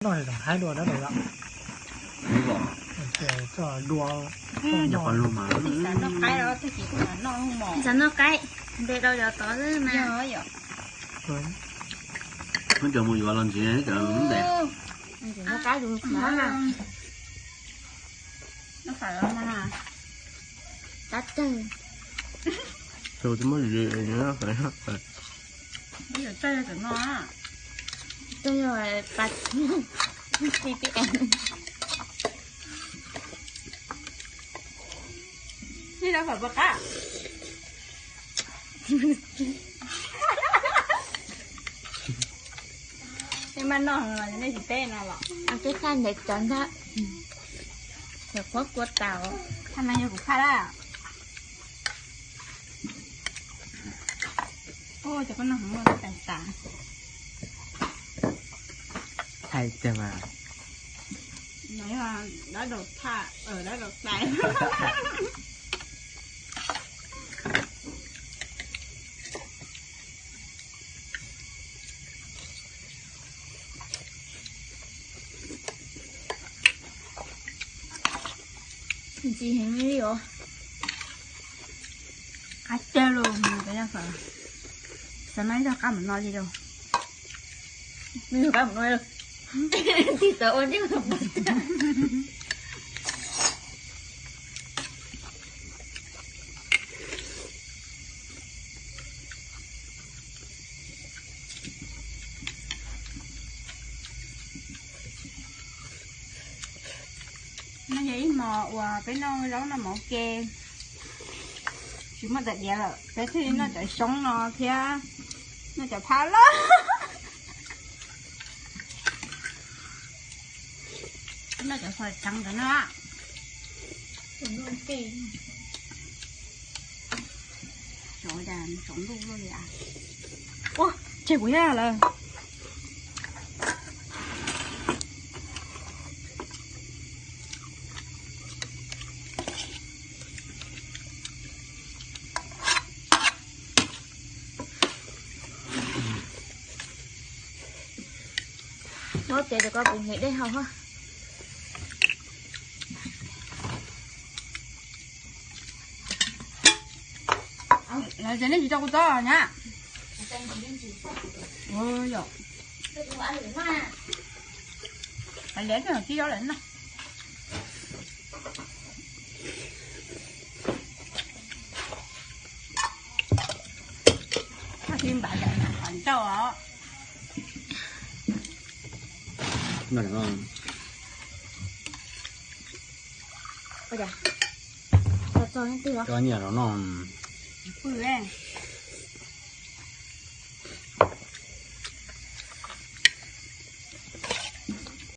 Noj haib dua dab laug yom. Coj dua. Xav noj qaib los twb tsis noj mos. Xav noj qaib, nte rau cov tod xwb mas. Muab cov mus yuav los ntxiv cov nte. Noj qaib tus qab na. Tab teg. Tus twb muab zis. Tus yog pas ti ti. Nej lawv fawm puas qab? Nej maj noj los nej tsis teb no los? Peb thaj ntev cov ntag. Cov qhuab kua tas. Thaj no yog kuv phaj lawm. Cov koj noj heev tas tas. Thaij tiag mas. No yog dab daus phaj, dab daus tais. Ntxim heev li os. Qab tiag los, xav mas ib zog qab mus no li los. Ib zog qab mus no li. Tig tawv ua ntej. No yog ib hmos uas peb noj zaub noj mov ua ke, tsis muaj tais diav lawm, peb thiaj li noj cov xyoob no thiab noj cov phaj loj. Noj cov fawm tseev ntawd no. Tov cas tsaus ntuj luaj li as. Ua, tseg kuv thiab lawm. Nyob ces tsis koj kuv nqhis dej haus. Lawv ces nej tsis tso kuv txob nyab. Yog, liam tib zaub lawm no. Qhov ncauj os. Cov nyiam los no. Pw,